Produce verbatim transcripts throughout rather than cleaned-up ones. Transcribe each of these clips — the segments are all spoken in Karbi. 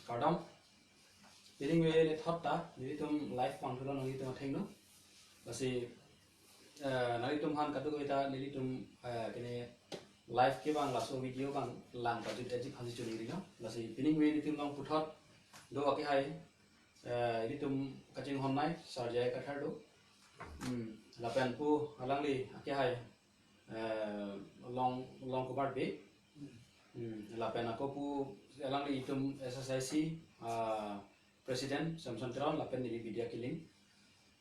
Kardom. Pining ve le thot ta, nelitum live pangthulo nanglitum athengno. Lasi, eh, nanglitum aphan kadokave ta nelitum, eh, kene live kevang laso video abang lang pajut eji phansi chunirilo. Lasi pining ve nelitum along puthot do akehai, eh, nelitum kachinghonnei Sir J I Kathar do. Hmm, lapen pu alangli akehai, eh, Long, Long Kumar Bey. Hmm, lapen ako pu alangli itum S S I C, ah, President Samson Teron lapen neli Bidya Killing.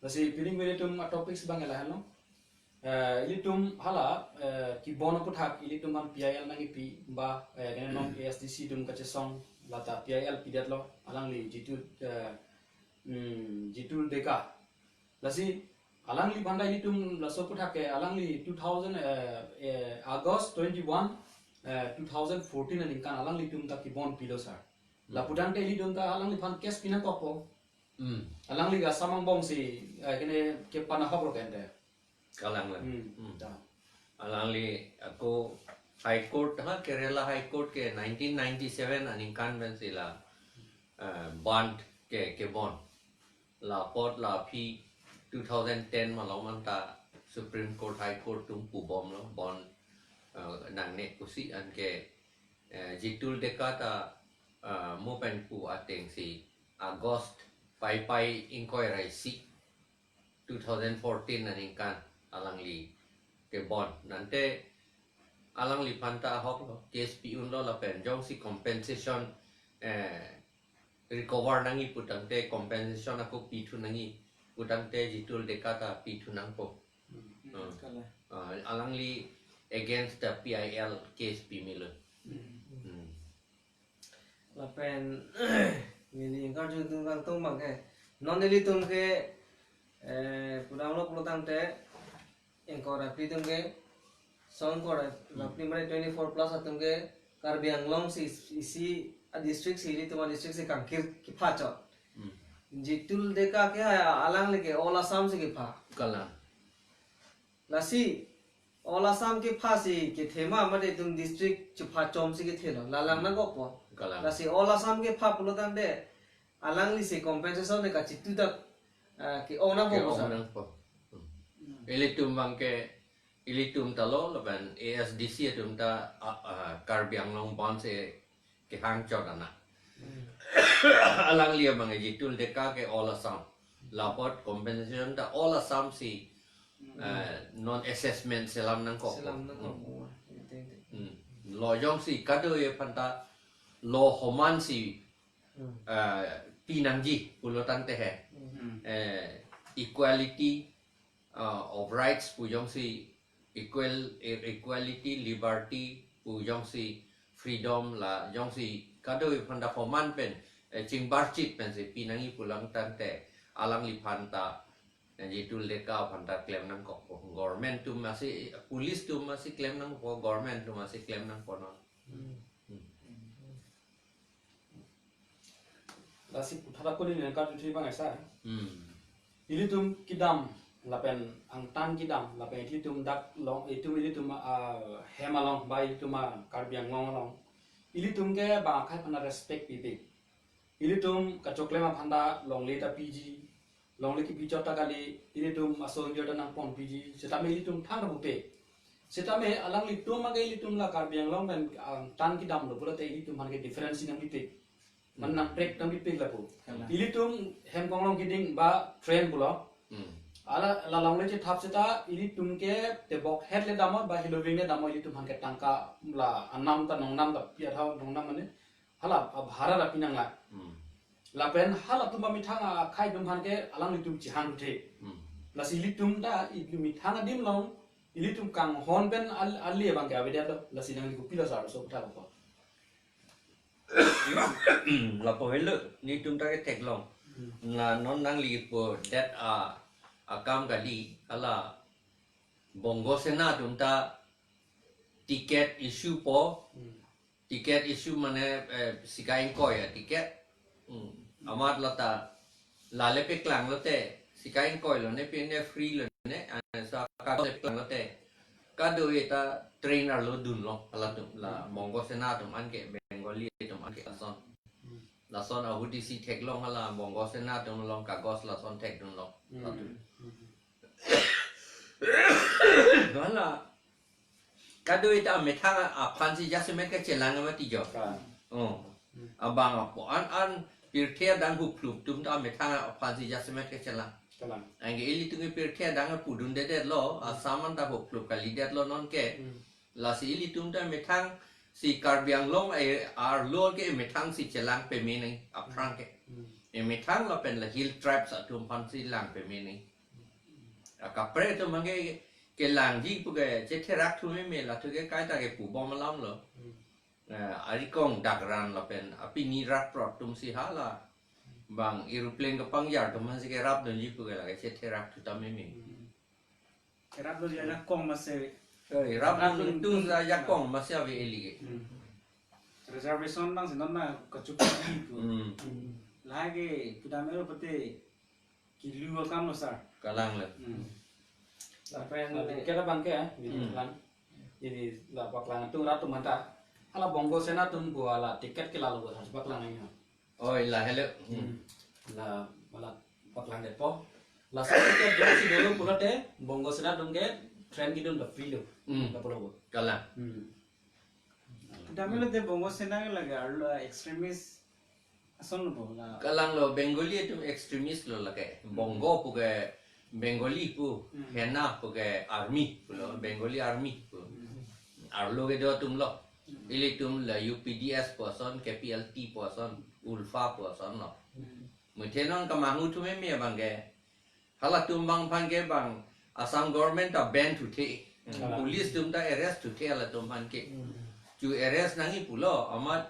Lasi pining ve nelitum atopics abang lahelo. Eh, ilitum hala, eh, kebon aputhak ilitum aphan P I L nangkipi ba, eh, kene non A S D C atum kachesong lata P I L pidetlo alangli Jitul, eh, hmm, Jitul Deka. Lasi alangliphan ta ilitum laso aputhak ke alangli two thousand, eh, eh, August twenty-one, eh, two thousand fourteen aningkan alanglitum ta kebon pilo sir. Hmm. Lapu tangte ilitum ta alangliphan case pinangkokpo. Hmm. Alangli ke Assam angbongsi, eh, kene kepan ahok lo kente. Kalang lang. Hmm. Hmm. Ta. Alangli ako High Court, ha, Kerala High Court ke nineteen ninety-seven aningkan pensi la, eh, bond ke, kebon. La apot la aphi two thousand ten malom anta Supreme Court, High Court atum pubomlo bond, eh, nangne pusi anke, eh, Jitul Deka ta, eh, mo pen pu atengsi August paipai ingkoi ra isi two thousand fourteen aningkan alangli kebon. Tangte alangliphan ta ahok lo, case pi-unlo lapen jongsi compensation, eh, recover nangji pu tangte, compensation ako pithu nangji pu tangte Jitul Deka ta pithu nangpo. Hmm. Hmm. Kalang. Ah, alangli against the P I L case pimelo. Hmm. Hmm. Lapen neli ingkar jun tung kangtung abang ke, non nelitum ke, eh, pudamlo pulo tangte ingkoi ra phli atum ke, songkoi ra phli mane twenty-four plus atum ke Karbi Anglong si, isi a district si, ilitum a district si kangkir kepha chot. Hmm. Jitul Deka ke alangli ke All Assam si kepha. Kalang. Lasi All Assam kepha si kethe ma, mate itum district chepha chom si kethe lo, la lang nangkokpo. Kalang. Lasi All Assam kepha pulo tangte alangli si compensation ne kachitu ta, ah, ke-ong nangpo. Ke-ong sir. Nangpo. Hmm. Hmm. Ilitum abang ke, ilitum ta lo, lapen A S D C atum ta, ah, ah, Karbi Anglong bond si kehang chot anak. Hmm. Alangli abang Jitul Deka ke All Assam. La apot compensation ta All Assam si, hmm, eh, non assessment selam nangkok. Selam nangkok. Hmm. Hmm. Lo jongsi kadokave aphan ta lo homan si, hmm, eh, pinangji pulo tangte he. Hmm. Eh, equality, uh, of rights pu jongsi equal, e-, equality, liberty pu jongsi freedom la jongsi kadokave aphan ta homan pen, eh, chingbarchit pensi pinangji pulo tangte alangliphan ta, eh, Jitul Deka aphan ta klem nangkokpo. Government atum masi, police atum masi klem nangpo, government atum masi klem nangpo non. Hmm. Hmm. Lasi puthot ako neli nangkarjuthu abang esa. Hmm. Ilitum kedam lapen angtan kedam lapen ilitum dak along, itum ilitum, ah, hem along ba ilitum, ah, Karbi Anglong along, ilitum ke bang akhei aphan ta respect pipe. Ilitum kachoklem aphan ta longle ta piji, longle kipi chot ta kali, ilitum aso ingjir ta nangpon piji, setame ilitum thang ta pupe. Setame alanglitum ake ilitum la Karbi Anglong pen, ah, angtan kedamlo pulote ilitum aphan ke difference nangpipe. Mane, hmm, nangprek nangpipe lapu. Kalang. Ilitum hem konglong keding ba train pulo. Hmm. Hala la longle chethap seta ilitum ke tebok het le damlo ba hiloving le damlo, ilitum aphan ke tangka la anam ta nongnam ta pi athau nongnam mane hala abhara ta pinang la. Hmm. Lapen halatum amethang akhei atum aphan ke alanglitum chehang duthe. Hmm. Lasi ilitum ta ilitum methang adim along ilitum kanghon pen al-, ali abang ke avedet lo, lasi nangli kopilo sir, so kutha ko. Lapu helo, nelitum ta ketheklong. Hmm. Na non nangli pu det a, akam kali, hala Bongo Sena atum ta ticket issue po, hmm, ticket issue mane, eh, sika ingkoi a ticket. Hmm. Amat lata lale paklang lote, sika ingkoi lo ne, pi ne free lo ne, ah, so ka le paklang lote. Kadokave ta train arlo dunlo, halatum la, hmm, Bongo Sena atum anke Bengal Bengali atum anke lason. Lason ahut isi theklong hala Bongo Sena atum along kagos lason thekdunlong. Latum. Hala kadokave ta amethang aphansi jasemet kachelang mati jo. Oh. Abang apo an an pirthe adang huphlup atum ta amethang aphansi jasemet kachelang. Kalang. Anke ilitum ke pirthe adang pudundedetlo, Assam an ta huphlup kalidetlo nonke. Lasi ilitum ta methang si Karbi Anglong e arlo ke methang si chelang peme nang aphrang ke. E methang lapen la hill tribes atum aphansi lang peme nang. Akaprek atum abangke kelangji puke chetherak thu meme, la thu ke kaita ke pubom alamlo. Eh, arikong dakran lapen apini rat prot atumsi hala bang aeroplane kapangjar atum aphansi kerapdunji puke lake chetherak thu ta meme. Kerapdunji ajakong masi. Eh, rap Rap dun dun tu dun. Ajakong masi ave ili ke. Reservation abangsi non ma kachup pu. Hmm. Lahai ke pudam ero pute kilu akamlo sir. Kalang le. Hmm. Lapen kita abangke ya, Hmm. Lang. Jadi la paklang atum rat atum anta. Hala Bongo Sena atum pu hala ticket ke lalo sir paklang ya. Oi, la hello. Hmm. La hala paklangdetpo. Laso ticket jongsi dolo pulote Bongo Sena atum ke train kedun ta free lo. Hmm. La pulo. Kalang. Hmm. Damelo te Bongo Sena ke lake arlo extremist ason lo bo la. Kalanglo, Bengali atum extremist lo lake. Bongo puke Bengali pu, Hmm. Sena puke army pulo, Bengali army pu. Hmm. Arlo kedo atumlo. Hmm. Ilitum la U P D S pu ason, K P L T pu ason, ULFA pu ason lo. Hmm. Muthe non kemanghu thu meme abangke. Halatum abang aphan ke bang Assam government ta ban thuthe. Hmm. Police atum ta arrest thuthe halatum aphan ke. Hmm. Chu arrest nangji pulo, amat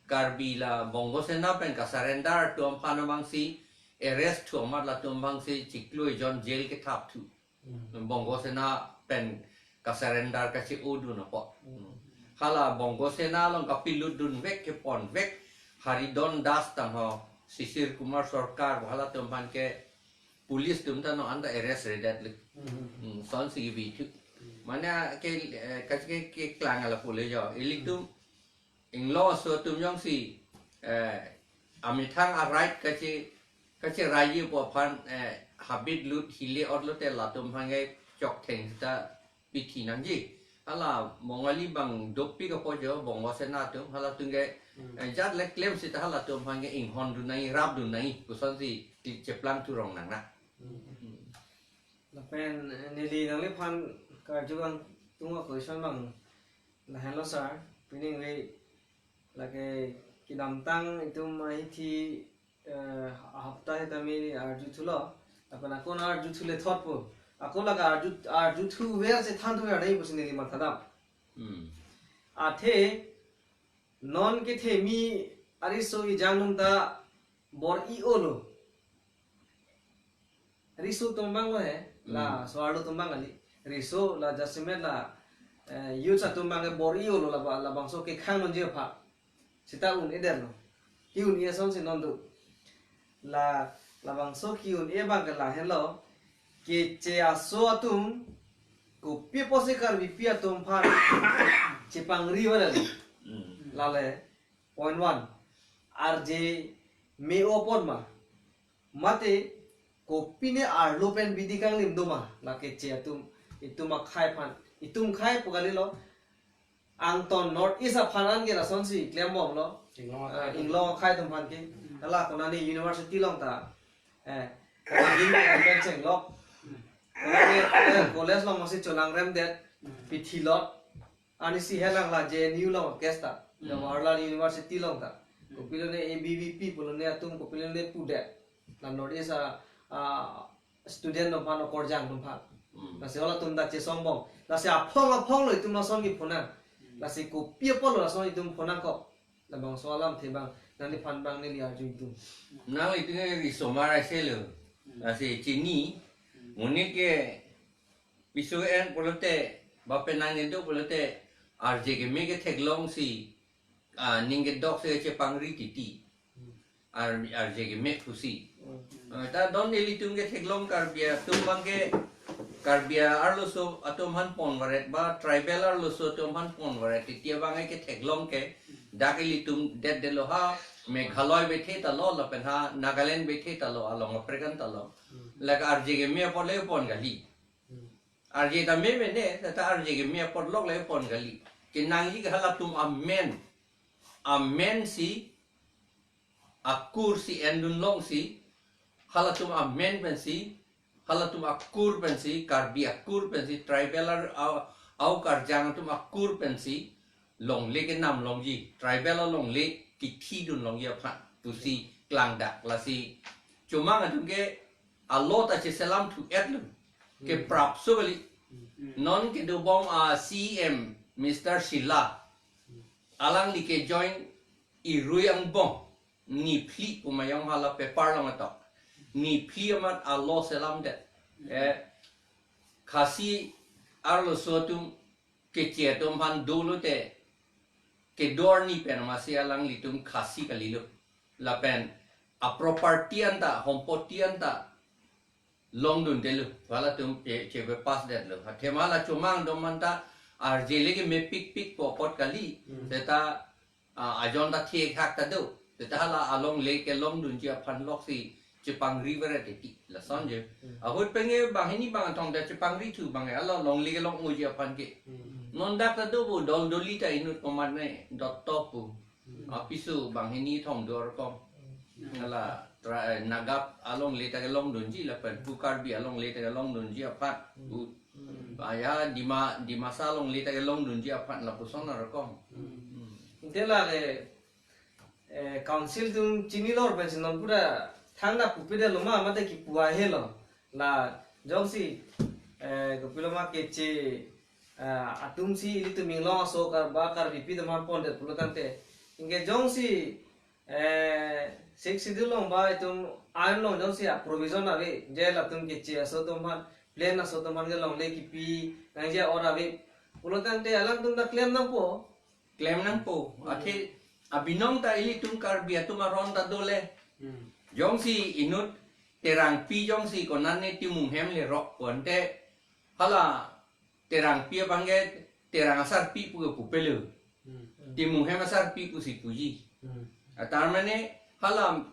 Karbi la Bongo Sena pen kasurrender atum aphan abangsi arrest thu amat latum abangsi chiklo ejon jail kethap thu. Hmm. Bongo Sena pen kasurrender kache-odun apot. Hmm. Hala Bongo Sena along kapilutdunvek keponvek Haridon Das tangho, Sisir Kumar Sarkar, halatum aphan ke police atum ta non anta arrest redet lik. Hmm. Hmm, sonsi kebi thu. Mane ke, eh, kache ke, keklang ala pule jo. Ilitum inglo aso atum jongsi, eh, amethang a-right kache, kacheraipo aphan, eh, habit lut hile otlote latum aphan ke choktheng ta pithi nangji. Hala Bongali bang dopik apo jo Bongo Sena atum, halatum ke, Hmm. eh, jat le claim sita halatum aphan ke inghondun nangji, rapdun nangji, kosonsi ti cheplang thu rong nang na. Hmm. Hmm. Lapen, eh, neli nangliphan karju kangtung a-question abang lahenlo sir, pining le lake kedamtang itum ahithi, eh, hapta sitame arju thulo, lapen ako arju thule thotpo. Ako lake arju, arju thuver si than thuver nangji pusi neli mathadam. Hmm. Athe non kethemi ariso ejang nung ta bor-i-olo. Riso atum abang lo he, la Hmm. so-arlo atum abang kali. Riso la jasemet la, eh, youth atum abang ke bor-i-olo la ba-, labangso kekhang nonji aphan. Sita un-edetlo. Ki-un-e asonsi non do. La, labangso ki-un-e abang ke lahenlo. Keche aso atum kopi apotsi Karbipi atum aphan chepangri wala. Hmm. Lale, point one. Arje me-o apot ma. Mate, kopine arlo pen bidi kanglim do ma, la keche atum, itum akhei aphan, itum khei pu kalilo, angton North East aphan an ke lasonsi klembomlo, Inglong ah, akhei. Inglong akhei atum aphan ke, hala konane university along ta, eh, konane pen chenglok, konane, eh, college along masi cholangremdet, pithilot, ani si helang la J N U along case ta, Hmm. Jawaharlal University along ta. Hmm. Kopilone A B V P pulone atum kopilone pudet. La North East a, a student atum aphan okorjang atum aphan. Hmm. Lasi halatum ta chesongbom. Lasi aphong aphong lo itum lason kiphonang. Hmm. Lasi kopi apotlo lason itum phonangkok. Labangso alamthe abang nangliphan abang neli arju itum. Nang itum ke risomar ase lo. Hmm. Lasi chini. Hmm. Monit ke piso en pulote, ba penang kedo pulote, arje keme ketheklongsi, ah, ning kedoksi chepangri titi. Ar-, arje keme pusi. Hmm. Ah, ta don ilitum ketheklong Karbi atum abang ke, Karbi arloso atum aphan ponvaret ba tribal arloso atum aphan ponvaret titi abang ke ketheklong ke, Dak ilitum det detlo ha, Meghalaya bethe ta lo, lapen ha Nagaland bethe ta lo, along aprekan ta lo. Hmm. Lake arje keme apot le pon kali. Hmm. Arje ta meme ne, ta arje keme apot lok le pon kali. Kenangji ke halatum amen. Amen si, akur si endun longsi, halatum amen pensi, halatum akur pensi, Karbi akur pensi, tribal ar-, au, au karjang atum akur pensi, longle kenam longji, tribal alongle kethidun longji aphan, pusi klangdak lasi. Chomang atum ke alo ta cheselam thu-etlo, ke Hmm. prapso kali. Hmm. Non kedobom a C M Mister Shylla, alangli ke join irui angbong, niphli pu ma yong hala paper along atok. Niphli amat alo selamdet. Eh, Khasi arloso atum Keche atum aphan dolo te, kedo arni pen masi alanglitum Khasi kalilo. Lapen a property anta, hompoti anta longdundelo. Halatum che, chepass detlo. Athema la chomang dom anta arje le ke mepikpik pu apot kali. Hmm. Seta, ah, ajon ta thek hak ta do. Seta hala alongle kelongdunji aphan loksi chepangri veret titi. Lason je. Hmm. Ahut penke banghini bangkethom ta chepangri thu abang ke, hala longle kelong-oji aphan ke. Hmm. Non dak ta do pu, dol doli ta inut komat ne dotto pu. Hmm. Apiso banghini thom do arkom. Hmm. Hala tra-, eh, Naga alongle ta kelongdunji lapen pu Karbi alongle ta kelongdunji aphan. Hmm. Bu. Hmm. Aya Dima, Dimasa alongle ta kelongdunji aphan lapuson arkom. Hmm. Hmm. Ante lake, eh, council atum chinilo pensi non pura thangta pupe detlo ma, mate kipu ahelo. La jongsi, eh, kopilo ma Keche, eh, atum si ilitum inglong aso Kar-, ba Karbipi atum aphan pondet pulo tangte. Anke jongsi, eh, Sixth Schedule along ba itum ain along jongsi a provision ave, je latum Keche aso atum aphan, plain aso atum aphan ke longle kipi nangji a-order ave pulo tangte alangtum ta klem nangpo. Klem nangpo. Hmm. Athe abinong ta ilitum Karbi atum aron ta dole. Hmm. Jongsi inut Terangpi jongsi konane Timung hem lerok pu ante hala Terangpi abang ke Terang asarpi pu ke pupelo. Hmm. Timung hem asarpi pusi puji. Hmm. Ah, tar mane hala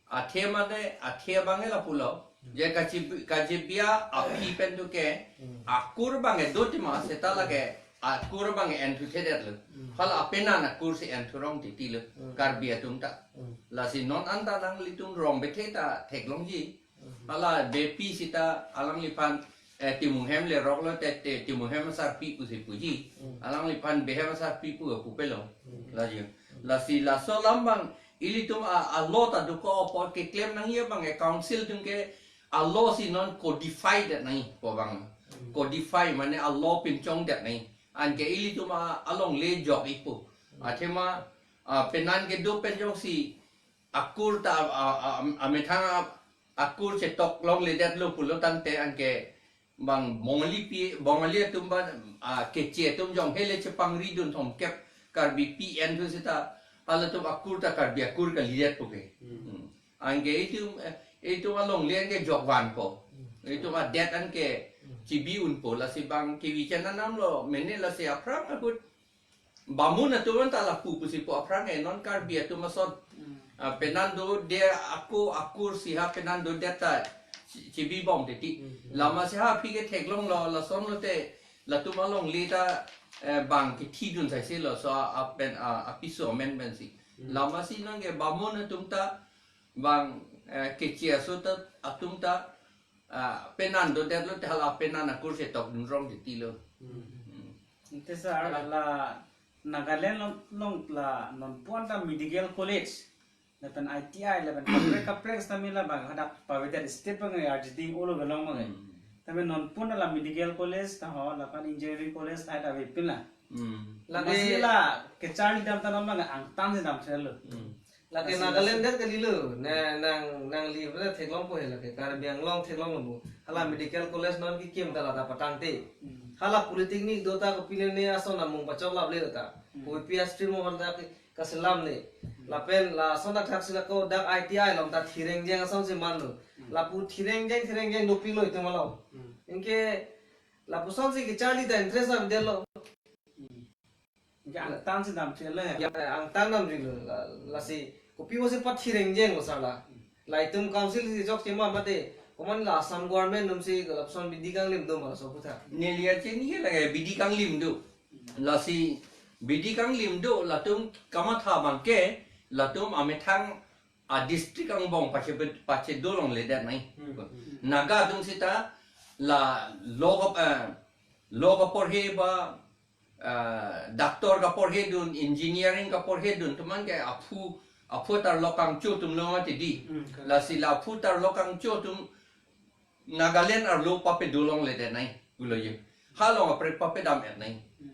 athe mane, athe abang ke lapulo. Hmm. Je kachi-, kachebi aphi pen tu ke, Hmm. akur abang ke do tima seta lake, akur abang ke enthuthedetlo. Hmm. Hala apenan akur si enthurong titilo, Hmm. Karbi atum ta. Hmm. Lasi non anta nanglitum rong bethe ta theklongji. Hmm. Hala bepi sita alangliphan, eh, Timung hem leroklo te, te Timung hem asarpi pusi puji. Hmm. Alangliphan behem asarpi pu pupelo. Hmm. Lasi. Lasi laso alam abang ilitum a, a law ta dokok apot keklem nangji abang ke council atum ke a law si non codify det nangji pu abang. Hmm. Codify mane a law pinchong det nangji. Anke ilitum a, alongle jok-ikpo. Hmm. Athema, a, penan kedo pen jongsi akur ta, a, a, a, amethang a, akur chetok longledetlo pulo tangte anke bang Bongali pi, Bongali atum ba, a, Keche atum jong hele chepangridun thomkep Karbipi enthu seta halatum akur ta Karbi akur kalidetpo ke. Hmm. Hmm. Anke itum, eh, itum alongle anke jokvanpo. Hmm. Itum adet anke Hmm. chibi-unpo, lasi bang kevi chenanamlo mene lasi aphrang ahut Bamun atum anta lapu pusi pu aphrang e non Karbi atum ason. Hmm. Ah, penan dodet ako akur si ha penan dodet ta chi-, chibibom titi. Hmm. Lama si ha aphi ke theklonglo, lasonlo te latum alongle ta, eh, bang kethidun saiselo, so a pen, a, apiso amen pensi. Hmm. Lama si nangke bamun atum ta bang, eh, Keche aso ta atum ta, ah, penan dodetlo te hala penan akur chetok dunrong titilo. Hmm. Hmm. Ante sir, hala Nagaland along, along la nonpu anta medical college, lapen I T I, lapen kaprek kaprek sitame labang hadak pavedet state abang arjiding olo belong abang. Hmm. Tame nonpu anta la medical college ta ho, lapen engineering college ta avepin la. Hmm. Lake lasi la kecharli dam ta non abang angtan si damthulo. Hmm. Lake lasi, Nagaland lasi det kalilo, na, nang, nangli pada theklongpo he lake, Karbi Anglong theklongpo. Hala medical college non kekim ta lata patangte. Hmm. Hala polytechnic do ta kopine ne ason amung pachok laple ta. Hmm. Kopi a stream aphan ta ke kaselam ne. Hmm. Lapen lason athak si lako dak I T I along ta thirengjeng ason si manlo. Hmm. Lapu thirengjeng, thirengjeng dopiklo itum along. Hmm. Anke lapuson si kecharli ta interest avedetlo. Hmm. Angtan si damchelo. Ya, angtan damchelo, la, lasi kopi pusi pathi rengjeng lo sir la. Laitum council si chokche ma mate, komat la Assam government atum si lapuson bidi kanglim do ma laso aphuthak. Neli achini ke lake bidi kanglim do. Lasi bidi kanglim do, latum kamatha abangke, latum amethang a district angbong pache, pache dolongledet nai. Hmm, hmm. Naga atum seta la law kap-, eh, law kaporhe ba, eh, doctor kaporhedun, engineering kaporhedun atum abangke aphu, aphu tarlok kangcho atum lo mati di. Hmm, correct. Lasi la aphu tarlok kangcho atum Nagaland arlo pape dolongledet nai, pulo ye. Halong apre pape dam-et nai. Hmm.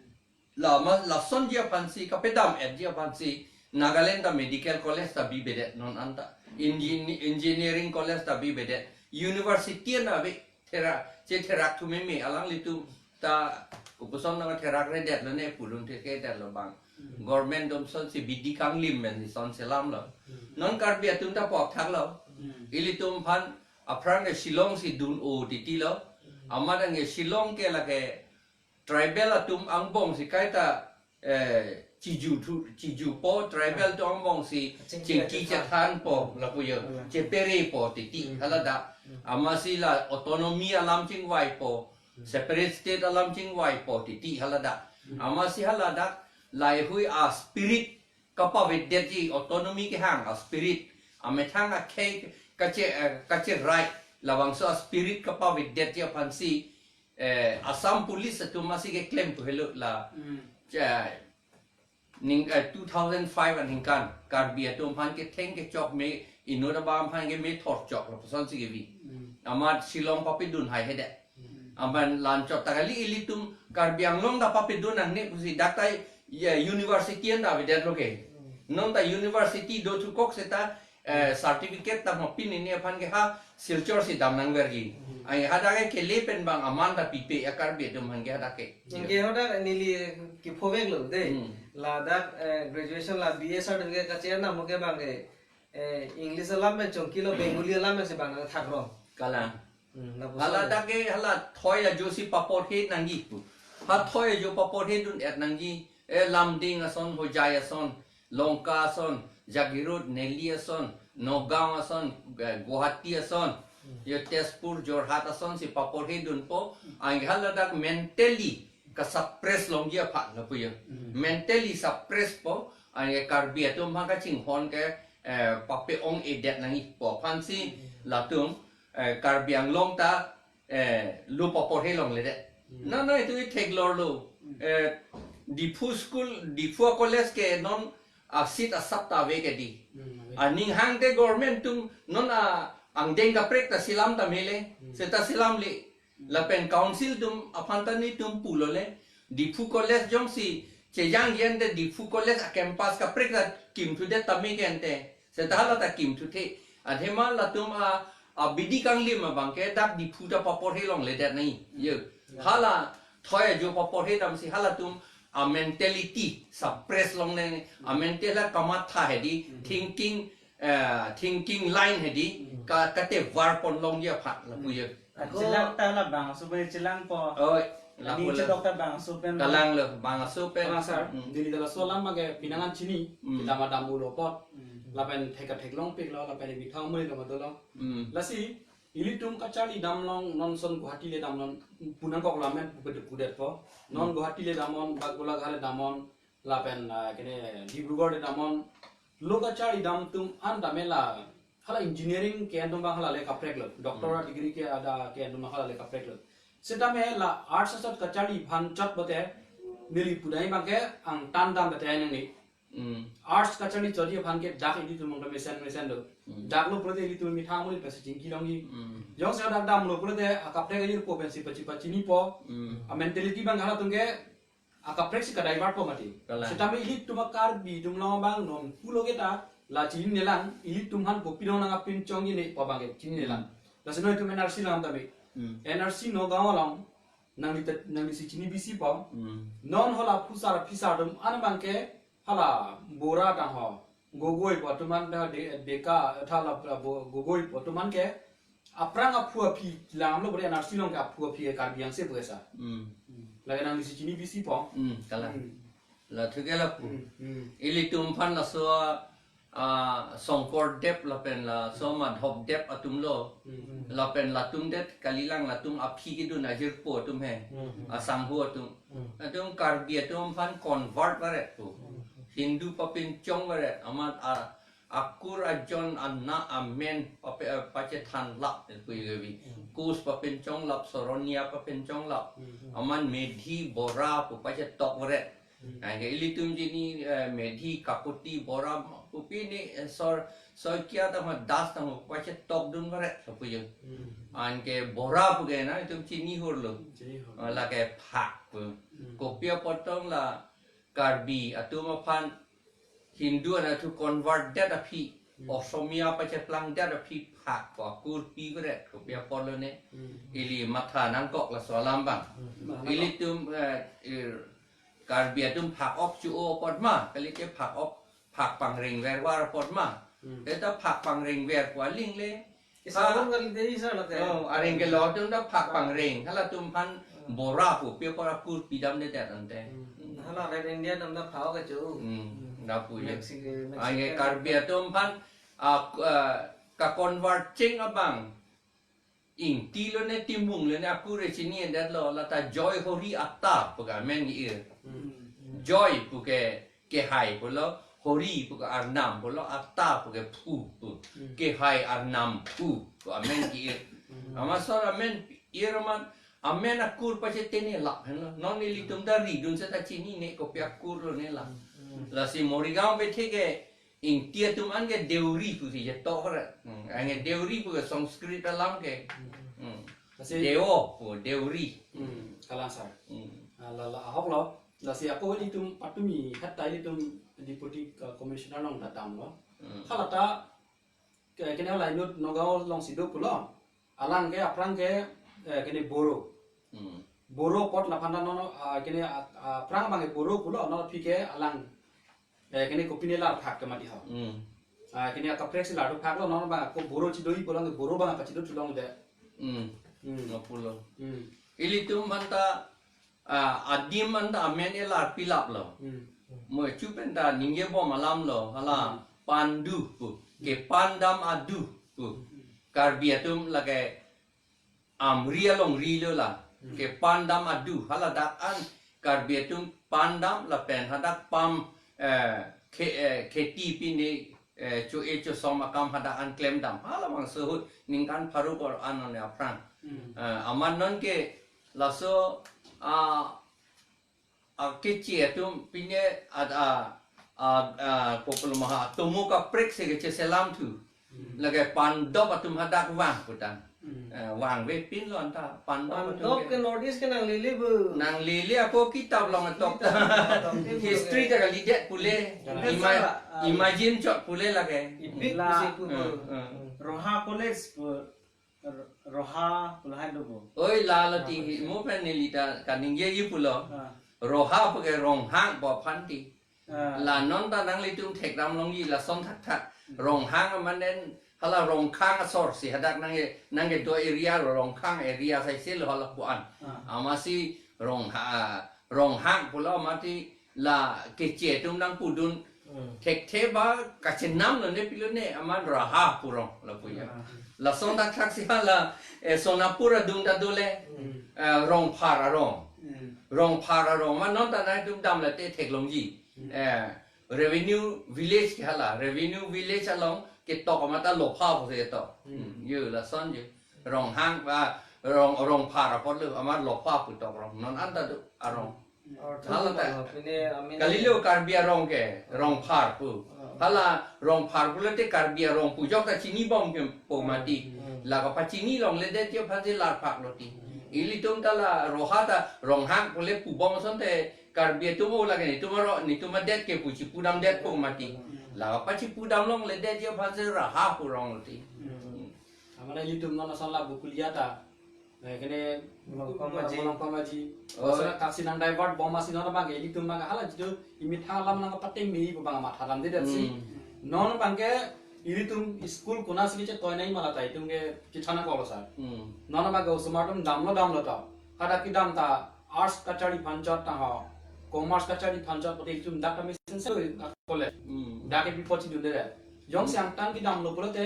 La ma, lasonji aphansi, kape dam-etji aphansi, Nagaland ta medical college ta bibedet non anta. Engin-, engineering college ta bibedet. University na ave, therak, chetherak thu meme, alanglitum ta kopuson nang therakredet lo ne, pulun thekedet lo bang. Hmm. Government atum sonsi bidi kanglim pen si son selam lo. Hmm. Non Karbi atum ta pokthak lo. Hmm. Ilitum aphan aphrang ke Shillong si dun-o titi lo. Hmm. Amat anke Shillong ke lake tribal atum angbong si kaita, eh, chiju thu, chijupo, tribal atum angbong si chingki chingki chethan. Chethanpo, lapu yo. Hmm. Cheperepo titi, hmm, haladak. Hmm. Amatsi la autonomy alam chingvaipo, hmm, separate state alam chingvaipo titi haladak. Hmm. Amatsi haladak, laheihui a spirit kapavedetji, autonomy kehang a spirit, amethang akhei kache, eh, kacherai, labangso a spirit kapavedetji aphansi, eh, Assam Police atum amatsi keklem pu helo la. Hmm. Cha, ning, eh, two thousand five aningkan Karbi atum aphan ketheng kechok me, inut abang aphan ke me thorchok lapusonsi kevi. Hmm. Amat Shillong papedun haihedet. Hmm. Amat la anchot ta kali, ilitum Karbi Anglong ta papedun nangne pusi dak ta, ya, university anta avedetlo ke. Hmm. Non ta university do thukok seta, eh, hmm, certificate ta mapin ini aphan ke ha Silchar si dam nangverji. Hmm. Ai hadak ke kele pen bang aman ta pipe ya Karbi atum aphan ke hadak ke. Anke hadak neli kephoveklo de. Hmm. Ladak, eh, graduation la B A certificate kache-en amu ke abangke, eh, English alam pen chongkilo, Bengali alam pensi bang nangthakro. Kalang. Hmm, lapuson. Haladak ke hala thoi ajo si paporhe nangji pu. Ha thoi ajo paporhedun-et nangji. Eh, Lumding ason, Hojai ason, Lanka ason, Jagiroad, Neli ason, Nagaon ason, eh, Guwahati ason, hmm, yo Tezpur, Jorhat ason si paporhedunpo, anke haladak mentally kasuppress longji aphan lapu yo. Hmm. Mentally suppress po, anke Karbi atum aphan kachinghon ke, eh, pape-ong-edet nangjipo aphansi, hmm, latum, eh, Karbi Anglong ta, eh, lo paporhe longledet. Hmm. Na, na, itum itheklorlo. Hmm. Eh, Diphu school, Diphu college ke non a seat asap ta ave ke di. Hmm, ave. Aning hangte government atum non a angdeng kaprek ta selam ta mele, hmm, seta selamle. Hmm. Lapen council atum aphan ta netum pulole. Diphu college jongsi chejangji ante Diphu college a campus kaprek ta kimthudet tame ke ante. Seta hala ta kimthuthe. Athema latum a, a bidi kanglim abangke dak Diphu ta paporhe longledet nai. Ye. Ya. Hala thoi ajo paporhe damsi halatum a mentality suppress longnang, a mental la kamatha hedi, hmm, thinking, eh, thinking line hedi, hmm, ka, katevar pon longji aphan lapu ye. Ako chelang ta la bangso pen chelangpo. Oi, lapu aning le. Chedok ta bangso pen. Kalanglo, bangso pen. Kalang sir, hmm, neli ta laso alam abangke pinangan chini, hmm, kedam adam ulo apot. Hmm. Lapen thek theklongpiklo, lapen methang muli kama dolo. Hmm. Lasi, ilitum kacharli damlong, non son Guwahati le damlong, pu nangkoklo amen pu keduk kudetpo. Non, hmm, Guwahati le damnon, ba Golaghat le damnon, lapen, ah, kene Dibrugarh le damnon. Lo kacharli dam atum anta mela, hala engineering ke-en atum abang hala le kapreklo. Doctor, hmm, degree ke ada ke-en atum hala le kapreklo. Setame la arts asat kacharli aphan chot pote, neli pudai abangke angtan dam bete nangni. Hmm. Arts kacharli chotji aphan ke dak ilitum ta mesen mesen do. Hmm. Daklo pulote ilitum methang muli pensi chingki longji. Hmm. Jongsi dak damlo pulote akaprek ajirpo pensi pachi pachinipo. Hmm. A mentality abang halatum ke akaprek si kadivert po mati. Kalang. Setame ilitum a Karbi atum along abang non pulo ke ta la chininelang, ilitum aphan kopi dong nang apin chongji ne pu abangke chininelang. Hmm. Lasi non itum N R C lang tame. Hmm. N R C Nagaon along nangli te, nanglisi chini bisipo. Hmm. Non hala phusar phisar atum an abangke hala Bora tangho, Gogoi po atum an ta de, Deka, thala, bo, Gogoi po atum an ke aphrang aphu aphi langlo bore N R C along ke aphu aphi ke Karbi Anglong si pu esa. Hmm. Lake nanglisi chini bisipo. Hmm, kalang. Hmm. La thuke lapu. Hmm, hmm. Ilitum aphan laso, ah, Songkordep lapen laso Madhobdep atumlo. Hmm. Lapen latum det kalilang latum aphi kedun ajirpo atum he. Hmm. Asangho atum. Hmm. Atum Karbi atum aphan convert varet pu. Hmm. Hindu papinchong varet. Amat a, akur ajon ana amen pape, eh, pachethan lap pu ilevi. Hmm. Koch papinchong lap, Soronia papinchong lap. Hmm. Amat Medhi Bora pu pachetok varet. Hmm. Anke ilitum chini, eh, Medhi, Kakuti, Bora, pu pini, eh, Sor, Saikia tama Das tama pachetok dun varet lapu jo. Hmm. Anke Bora pu ke na itum chini hurlo. Chini hurlo. Ah, lake phak pu. Hmm. Kopi apot tong la Karbi atum aphan Hindu anatthu convert det aphi, Hmm. Osomia pacheplang det aphi phak pu akur pi varet, kopi apotlo ne. Hmm. Ili matha nangkok laso alam abang. Hmm. Ilitum, eh, ir, Karbi atum phak ok chu-o apot ma, kalite phak ok, phak pangreng ver var apot ma. Hmm. Eta phak pangreng ver pu aling le. Isa Ah. pun kali dei sa lake. Oh, areng kelo atum ta phak pangreng. Halatum aphan Hmm. Bora pu, pi apot akur pidamdedet ante. Hmm. Hmm. Hala Red Indian atum ta phak ok chu. Hmm. Hmm. Lapu ya. Mexico, Mexican. Anke Karbi atum aphan, ah, k-, ah, ka-convert cheng abang. Ingti lo ne, Timung lo ne, akur e chini endetlo, lata Joy Hori Atta pu ke amen ke-ir. Hmm. Joy pu ke kehai pulo, Hori pu ke arnam pulo, Atta pu ke phu pu. Hmm. Kehai arnam phu pu amen ke-ir. Hmm. Amat lason amen ir amat, amen akur pachetene lap henlo. Non ilitum ta ridun seta chinine kopi akur lo ne lap. Hmm. Lasi Morigaon aphi ke Ingti atum an ke Deuri pusi chetok ra. Hmm. Anke Deuri pu ke Sanskrit alam ke. Hmm. Hmm. Lasi Deo pu Deuri. Hmm. Kalang sar. Hmm. Ah, la, la, ahok lo. Lasi ako ilitum patumi hat ta ilitum Deputy, uh, Commissioner along ta damlo. Hmm. Halata ke, kene lainut Nagaon alongsi do pulo. Alang ke aphrang ke, eh, kene Boro. Hmm. Boro apot laphan ta non, ah, kene, ah, ah, aphrang abang ke Boro pulo, non aphi ke alang, eh, kene kopine lar phak ke mati ho. Hmm. Ah, kene akaprek si lar do phak lo, non abang ako Boro chido-i pulang ke Boro abang pachidothu longledet. Hmm. Hmm. Lapulo. Hmm. Ilitum aphan ta, ah, adim anta amen elar pilaplo. Hmm. Mo chu penta ningjebom alamlo, hala Hmm. Pandu pu, kepandam adu pu. Hmm. Karbi atum lake Amri alongri lo la, Hmm. kepandam adu, haladak an Karbi atum pandam lapen hadak pam, eh, khe-, eh, kheti pine, eh, cho-e chosom akam hadak an klemdam. Halabangso ahut ningkan pharo kor-an one aphrang. Hmm. Eh, amat non ke laso, ah, ah, keche atum pine ad-, ah, ah, ah, kopilo ma ha, tomo kaprek si keche selamthu. Hmm. Lake pandop atum hadak vang putang. Hmm. Eh, vangvepinlo anta, pandop atum Pandop ke. ke North East ke nanglele bu. Nanglele ako kitap along tok. Kitap along tok. History ta kalidet pule. Hmm. Ima-, Sa, ah, imagine chot pule lake. Ipik La. pusi pu Hmm, bu. hmm. Roha College pu, R-, Roha pu lahai do bu. Oi, la lo Roha ti College. mo pen neli ta kaningje ji pulo. Ah. Roha pu ke Ronghang bo aphan ti. Ah. La non ta nanglitum thekdam longji lason thakthak. Hmm. Ronghang amat nen hala Rongkhang asor si hadak nangke, nangkedo area lo, Rongkhang area sai si lo hala pu-an. Ah. Amatsi Rongha-, Ronghang pulo amat ti la keche atum nangpudun Hmm. thekthe ba kachenam lo ne pilo ne amat Raha pu rong lapu ya. Ah. Lason thakthak si hala, eh, Sonapur adung ta dole, Hmm. eh, Rongphar arong. Hmm. Rongphar arong. Amat non ta nangtum damlote theklongji. Hmm. Eh, Revenue Village ke hala. Revenue Village along ketok amat ta Lopha pusi ketok. Hmm. Hmm, yo lason yo. Ronghang, ah, Rong, Rongphar apotlo amat Lopha pu tok rong. Non anta do arong. Hmm. Hala ta. Pine amen Kalilo Karbi arong ke, Rongphar pu. Hmm. Hala Rongphar pulote Karbi arong pu jok ta chinibom ke po mati. Hmm. La kapachini longledet jo aphansi lar phaklo ti. Hmm. Ilitum ta la Roha ta Ronghang pule pubom asonte Karbi atum o lake netum aro, netum adet ke pu chipudamdet po mati. Hmm. La kapachipudam longledet jo aphansi Raha pu ronglo ti. Hmm. Amana ilitum non ason la Bokolia ta. Eh, kene Molongkom Aji. Molongkom Aji. Oh. Asal taksi nang divert bom amatsi non abang ke ilitum abang hala jitu imit alam nangkapateng mi abang mathadamdedet si. Hmm. Non abang ke ilitum school konatsi kechetoi nangji ma lata itum ke chethan nangkoklo sar. Hmm. Non abang ke osomar atum damlo damlo ta. Hadak kedam ta Arts Kachari aphan chot ta ho. commerce kacharli aphan chot pute itum dak kami sense kole. Hmm. Dak ke bipot si dunde. Jongsi angtan kedamlo pulote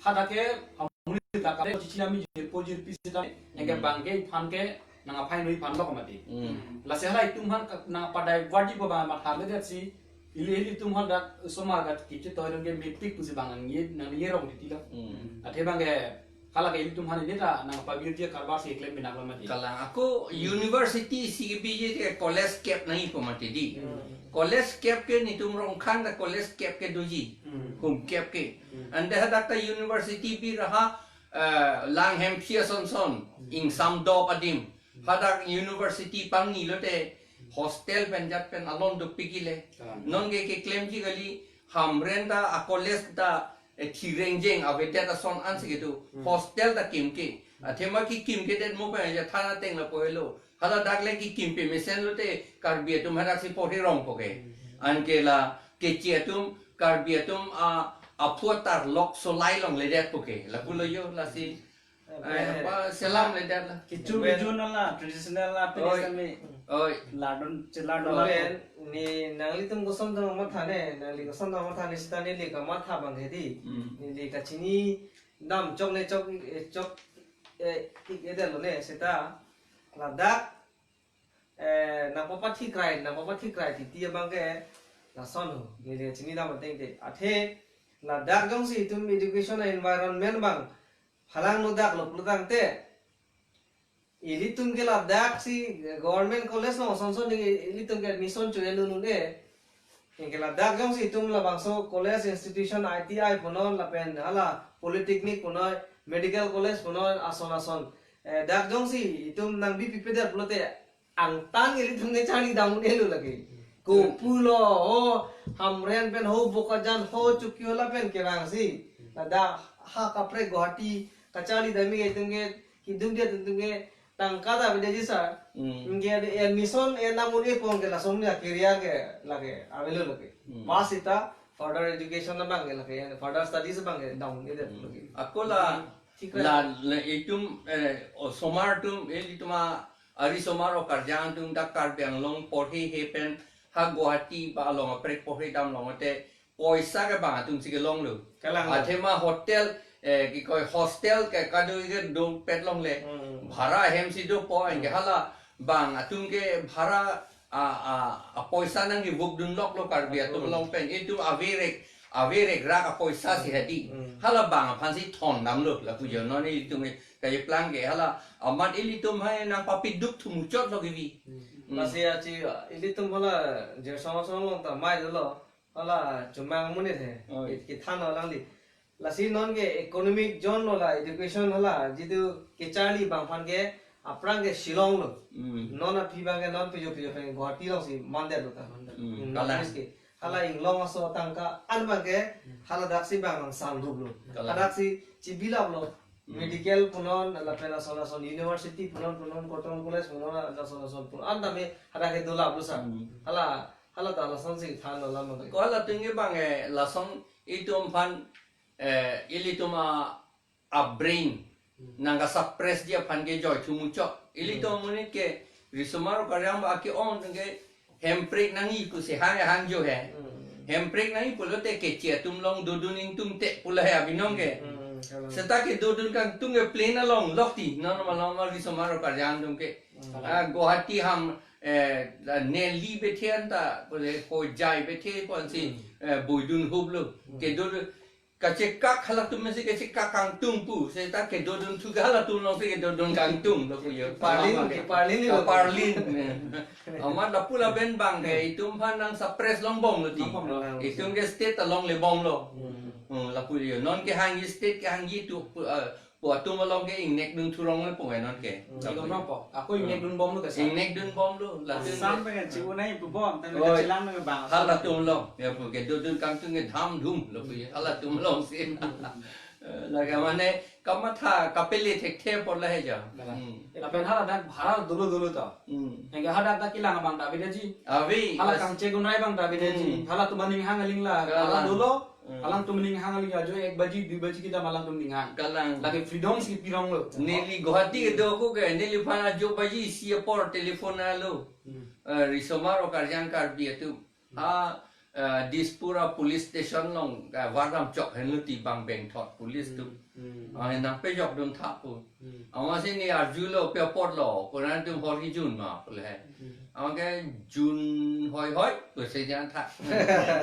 hadak ke amonit dak ke chichi ami jirpo jirpi sita. Anke Hmm. bang ke iphan ke nang aphai noi aphan lok mati. Hmm. Lasi hala itum aphan ka-, nang padai wadi ko ba matha le si ili ili itum hadak osomar dak kichi toy dong ke mepik pusi bang nang ye nang ye rong titi lo. Hmm. Athe bang ke hala ke itum aphan ini ta nang pabirji karbar si klem binaklo mati. Kalang ako Hmm. university si ke biji ke college kep nangji po mati di. Hmm. College kep ke nitum Rongkhang ta college kep ke doji. Hmm. Hum kep ke. Hmm. Ante hadak ta university bi raha, eh, lang hem phia son son, Hmm. ingsam dop adim. Hadak university pangni lote hostel pen jat pen alon dopik le. Kalang. Non ke keklemji kali Hamren ta a college ta, eh, thireng jeng avedet ason ansi kedo. Hmm. Hostel ta kimke. Athema kekimkedet mo pen ja thana teng lapu helo. Hala dak le kekim pemesen lote Karbi atum hadak si porhi rong po ke. Hmm. Anke la kechi atum Karbi atum a aphu atar lok solai longledet po ke. Lapulo jo lasi. Eh, Eh, apa selam ledet la. Kecho Wen. Kecho nala traditional la Oi. Pini sami Oi. ladon cheladon Oi. la. Wen, ne nanglitum koson dong matha ne, nangli koson dong matha ne sita neli kamatha bang hedi. Hmm. Neli kachini dam chok ne chok, eh, chok, eh, ik edetlo ne sita ladak, eh, nangpapathikrai, nangpapathikrai titi abang ke lason ho. Neli kachini dam ateng te. Athe ladak jongsi itum education environment bang phalang nodak lo pulotangte ilitum ke ladak si government college lo son son ni ilitum ke admission cho elu nune. Anke ladak jongsi itum labangso college institution I T I punon lapen hala polytechnic punon medical college punon ason ason. Eh, dak jongsi itum nangbipi pedet pulote angtan ilitum ke charli dam un-elo lake. Kopulo, ho Hamren pen, ho Bokajan, ho Chokiola pen kevangsi. Ladak ha kaprek Guwahati kacharli dam ke itum ke kidung dia itum ke tangka ta avedet ji sir. Hmm. Anke admission e dam un-e pon ke lason ni career ke lake avelo lake. Hmm. Pass sita further education abang ke lake, further studies abang ke dam un-edet Hmm. lake. Ako la Thik la, la itum, eh, osomar atum, eh, itum a, arisomar okarjang atum dak Karbi Anglong porhi he pen ha Guwahati ba along aprek porhi dam longote poisa ke bang atum si kelonglo. Kalang lo. Athema hotel, eh, kikoi hostel ke kado ke dopet longle. Hmm. Bhara hem si dopo anke Hmm. hala bang atum ke bhara a, a, apoisa nangkevukdun loklo Karbi atum Atum. along pen. Itum averek, averek rak apoisa si hadi. Hmm. Hala bang aphan si thon damlo lapu jo non itum kacheplang ke hala amat ilitum hai nangpapi duk thu muchot lo kevi. Hmm. Hmm. Lasi achi ilitum hala Jirsong Asong along ta mai dolo. Hala chomang amonit he. Oi. Ki-, kethan alangli. Lasi non ke economic zone lo la education hala jitu kecharli bang aphan ke aphrang ke Shillong lo. Hmm. Non aphi bang ke non pijo pijo pen Guwahati along si mandetlo ta. Hmm, Hmm, kalang. North East ke. Hala inglong aso tangka an bang ke Hmm. hala dak si bang bang sangrup lo. Kalang. Hadak si chibilap lo. Hmm. Medical punon, lapen ason ason university punon, punon Cotton College punon, ason ason punon. An tame hadak ke dolap lo sa. Hmm. Hala, hala ta lason si than lo lam ke. Ko hala atum ke bang, eh, lason itum aphan, eh, ilitum a, a brain Hmm. nangkasuppress ji aphan ke joithu muchot. Ilitum Hmm. amonit ke risomar okarjang ba ke-ong atum ke hemprek nangji pusi hang hang jo he. Hmm. Hemprek nangji pulote kechi atum along dodun ingtungte pulo he abinong ke. Hmm, kalang. Seta kedodun kangtung ke plane along lokti. Non malom risomar okarjang atum ke. Hmm. Ah, Guwahati ham, eh, Neli bethe anta, pule Hojai bethe ponsi, Hmm. eh, boidun huplo. Hmm. Kedodun kachekak halatum si kachekak kangtung pu, seta kedodun thu ke halatum along si kedodun kangtung lo pu jo. Parlin, ke parlin ni Ah, lo. Parlin. Amat lapu lapen bang ke itum aphan nangsuppress longbom lo ti. Longbom lo. Itum ke state along lebom lo. Hmm. Hmm, lapu jo. Non kehangji state kehangji tu, pu, ah, pu atum along ke ingnek dun thurong le pu non ke. Hmm. Lapu Itum jo. nangpo. Ako ingnek dun bom lo ke sa. Ingnek dun bom lo. Latum Assam ke pen chibu nai pu bom, tapi Oi. kachelang nang bang. Halatum along. Ya pu kedodun kangtung ke dham dhum lo pu jo. Halatum along si. Eh, lake mane kamatha kapele thekthe apot lahei jo. Kalang. Hmm. Lapen hala dak bhara dolo dolo to. Hmm. Anke hadak dak kelang abang ta avedetji. Ave. Hala As- kangchek un-e abang ta avedetji. Hmm. Halatum aning hang aling la. Kalang. Bhara dolo. Hmm. Alangtum ning hang ali ajo ek baji, dui baji kedam alangtum ning hang. Kalang. Lake freedom si pirong lo. Neli Guwahati kedo ako ke, neliphan ajo baji isi apor telephone alo. Hmm. Eh, risomar o karjang Karbi atum. Hmm. A, eh, Dispur a police station along, eh, vardam chok henlo ti bang bengthot police atum. Hmm. Hmm. Ah, nangpejokdun tha pu. Hmm. Amatsi ne arjulo, pi apotlo, konat atum hor kejun ma pu le. Hmm. Anke jun hoi hoi, pusi jan tha.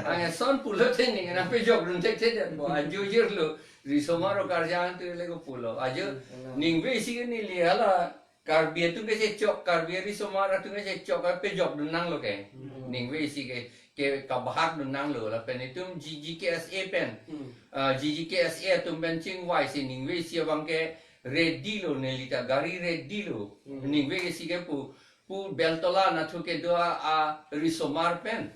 Anke lason pulote ne nangpejokdun thekthe det pu. Ajo jirlo, risomar o karjang atum le ko pulo. Ajo, hmm, ningve isi ke neli hala Karbi atum kechechok, Karbi risomar atum kechechok, pejokdun nanglo ke. Hmm. Ningve isi ke, ke kabahakdun nanglo, lapen itum G G K S A pen. Hmm. Ah, G G K S A atum pen chingvaisi ningve isi abang ke ready lo, neli ta gari ready lo. Hmm. Ningve isi ke pu, pu Beltola anatthu kedo a, a risomar pen.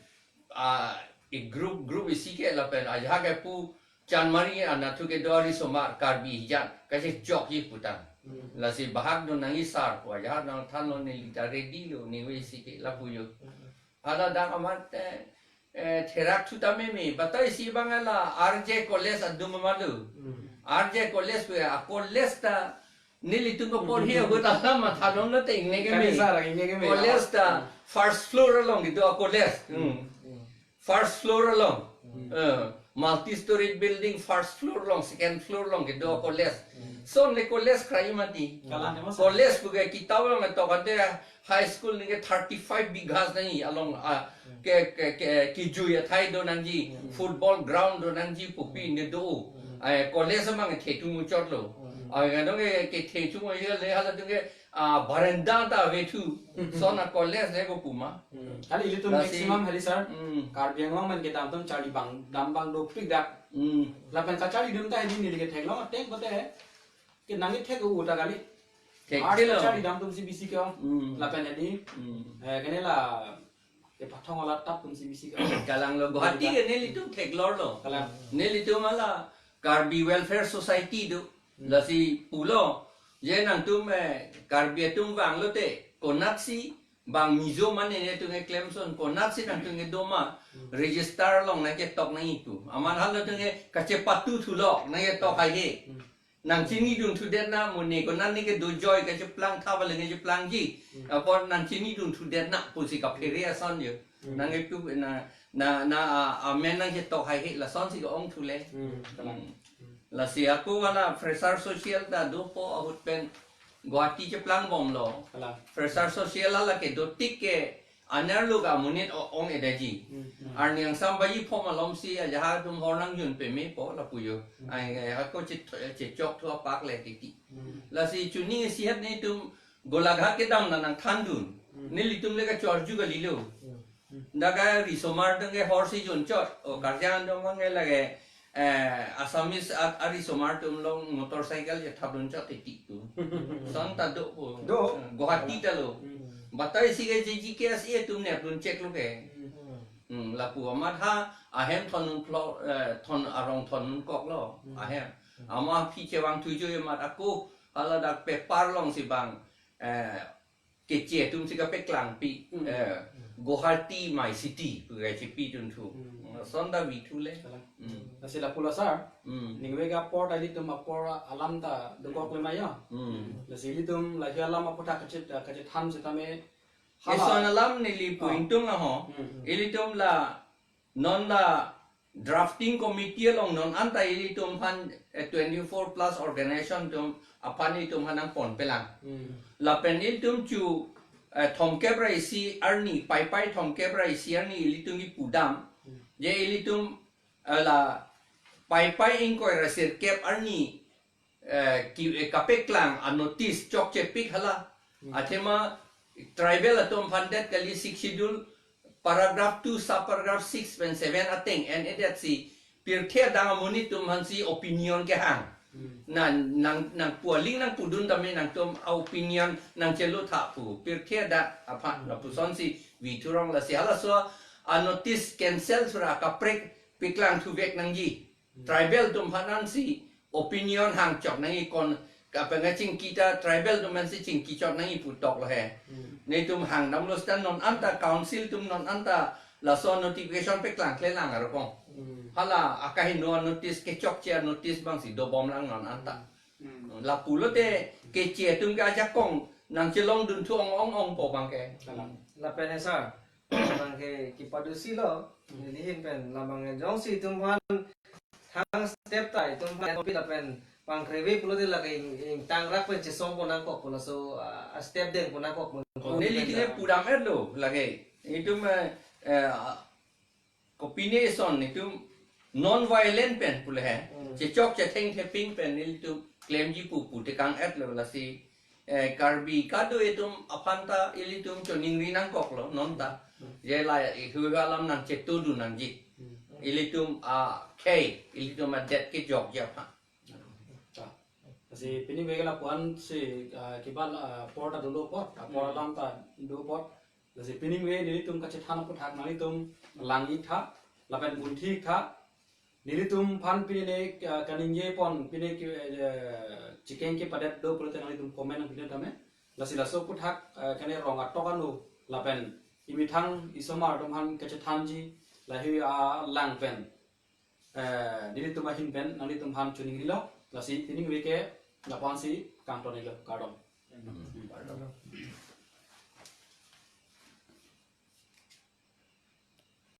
Ah, e group, group isi ke lapen ajahak ke pu Chanmari anatthu kedo a risomar Karbi hijat kachechokji pu tang. Hmm. Lasi bahakdun nangji sar pu ajahak nangthanlo, neli ta ready lo, ningve isi ke lapu jo. Hmm. Hala dak amat, eh, eh, therak thu ta meme, batai isi abang la R J College adum amat lo. Hmm. R J College pu a college ta nelitum ko porhi ahut alam mathanon lo te ingne ke me. Kali sar, ingne ke me. College ta, hmm, first floor along kedo a college. Hmm. Hmm. First floor along. Hmm. Eh, multi-storied building, first floor along, second floor along kedo a college. Hmm. Lason le college krai mati. Kalang, kalang. College pu ke kitap along ketok ante high school ningke thirty-five bighas nangji along, ah, hmm, ke, ke, ke, kejui athai do nangji, hmm, football ground do nangji pupi, hmm, ne do. Hmm. Ah, college amang kethe thum muchotlo. Hmm. Ah, kadong ke, kethe thum muchot le halatum ke, ah, baranda ta ave thu. Hmm. Lason a college le ko pu ma. Hmm. Kali ilitum lasi maximum hali sar. Hmm. Karbi Anglong pen kedam atum charli bang, dam bang dopik dak. Hmm. Lapen kacharlidun ta hedi neli ketheklong ateng pote. Ke nangkethek u ta kali. Thekthe lo. Arts charlidam atum si bisi ke-ong. Hmm. Lapen hedi. Hmm. Eh, kene la kepathong alat tap atum si bisi ke-ong. Kalang lo, Guwahati ke nelitum theklor lo. Kalang. Nelitum hala Karbi Welfare Society do. Hmm. Lasi pulo, je nangtum, eh, Karbi atum vanglote, konatsi bang Mizo mane netum keklem ason, konatsi nangtum kedo ma, hmm, register along nangketok nangji pu. Amat halatum ke kachepatu thulo, nangketok haihe. Hmm. Nangchinidun thudet na, mo ne konat ne kedo joi kacheplang tha bale nangcheplangji. Hmm. Apot nangchinidun thudet na pusi kaphere ason jo. Hmm. Nangkepu na, na, na, a, amen nangketok haihe lasonsi ke-ong thu le. Hmm. Hmm. Lasi ako hala fresher social ta dopo ahut pen Guwahati cheplangbomlo. Hala. Fresher social hala kedo tik ke anerlo ke amonit o-, ong-edaji. Hmm, hmm. Arni angsam baji phom alomsi ajahak atum hor nangjun pemepo lapu jo. Hmm. Ai, ai, ako che-, chechok thu apak le titi. Hmm. Lasi chuni isi hat netum Golaghat kedam la nangthandun. Hmm. Nelitum le kachorju kalilo. Hmm. Hmm. Dak a risomar atum ke horsi junchot. O, hmm, karjang atum abang ke lake, eh, Assamese at arisomar atum along motorcycle chethapdunchot titi pu. Lason ta do pu. Do. Eh, Guwahati ta lo. Hmm. Batai isi ke G G K S A atum nepdun cheklo ke. Hmm. Hmm, lapu amat ha ahem thondun phlok, eh, thon arong thondun koklo. Hmm. Ahem. Hmm. Amat aphi chevang thujo amat ako hala dak paper alongsi bang, eh, keche atumsi kapeklangpi, hmm, eh, hmm, Guwahati my city pu kachepidun thu. Hmm. Lason ta vi thu le. Kalang. Hmm. Lasi lapulo sar. Hmm. Ningve ke apor ta ilitum apor alam ta dokok le ma jo. Hmm. Lasi ilitum lahei alam aphuthak kachet, kachethan setame hala. Eson alam neli pu, ah, ingtung aho. Hmm, hmm. Ilitum la non la drafting committee along non anta ilitum aphan, eh, twenty-four plus organization atum aphan ilitum aphan nangponpelang. Hmm. Lapen ilitum chu, eh, thomkep ra isi arni, Paipai thomkep ra isi arni ilitum kipudam. Hmm. Je ilitum, eh, la Paipai ingkoi ra sirkep arni eh, ki, eh, kapeklang a notice chokchepik hala. Hmm. Athema tribal atum aphan det kali Sixth Schedule paragraph two, subparagraph six pen seven ateng en-edetsi pirthe adang amonit atum aphansi opinion kehang. Hmm. Na, nang, nangpu aling nangpudun tame nangtum a opinion nangchelo tha pu. Pirthe adak aphan, hmm, lapusonsi vi thurong lasi halaso a notice cancel thura kaprek peklang thuvek nangji. Tribal atum aphan ansi opinion hangchok nangji, kon kapenga chingki ta tribal atum ansi chingki chot nangji pu toklo he. Hmm. Netum hangdamlo seta non anta council atum non anta laso notification peklang klelang arokong. Hmm. Hala akahingno notice, kechokche notice abangsi dobom lang non anta. Hmm. Lapulote keche atum ke ajakong nangchelongdun thu ong ong ongpo abangke. Kalang. Lapen he sir, abangke kepadusi lo, neli ahin pen labang ke jongsi itum aphan thang step ta itum aphan kopi lapen pangkreve pulote lake ing, ingtangrak pen chesongpon nangkokpo laso, ah, step dengpon nangkok. Oh, neli pen tinggal pudam-etlo lake. Itum, eh, eh, kopine son itum non violent pen pule he. Hmm. Chechok chetheng theping pen ilitum klemji pu pu tekang-etlo lasi, eh, Karbi kado itum aphan ta ilitum choningri nangkoklo non ta. Hmm. Je la ihu alam nangchetudun nangji. Hmm. Ilitum akhei, ilitum adet kejokji aphan. Ta. Lasi pining ave ke lapu-an si, ah, kibal, ah, apor ta dolo apot, apor, hmm, alam ta do apot. Lasi pining ave nelitum kachethan aphuthak nanglitum lang-iktha, lapen bunthi-iktha. Nelitum aphan pine, ah, kaningjepon pine ke, eh, chikeng kepadet do pulote nanglitum comment nangpidun tame. Lasi laso aphuthak, eh, kene rong atok ano lapen emethang isomar atum aphan kachethanji lahei alang pen, eh, nelitum ahin pen nanglitum aphan choningrilo. Lasi pining ave ke lapu-an si kangton-iklo, kardom. Hmm.